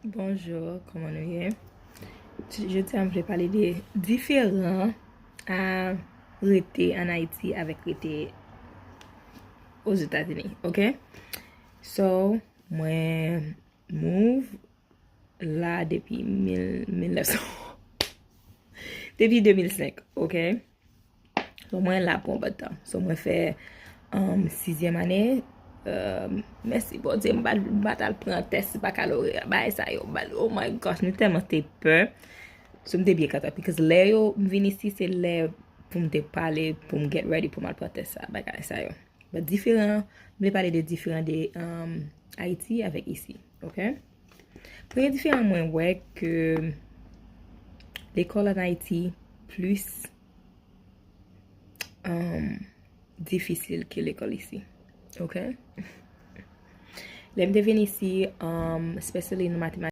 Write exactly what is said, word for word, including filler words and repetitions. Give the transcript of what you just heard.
Bonjou, kòman nou ye? Jodi a m vle pale de diferan a rete ann Ayiti avèk rete Ozetazini, ok? So, mwen move la depi mil, mil nèf san. Depi de mil senk, ok? So, mwen la pou yon bout tan. So, mwen fè um, sizyèm ane. Um, mèsi Bondye, m pa, m pa t al pran tès bakalorya, bagay sa yo. Ba- Oh my gosh, nou tèlman te pè. So, m te byen kontan. Because lè yo, m vin isi, se lè pou m te pale, pou m get ready, pou m al pran tès sa, bagay sa yo. But diferan, m vle pale de diferan de um, Ayiti avèk isi, ok? Premye diferan mwen wè ke lekòl ann Ayiti plis um, difisil ke lekòl isi, ok? Lè m te vin isi, um, especially nan matematiki,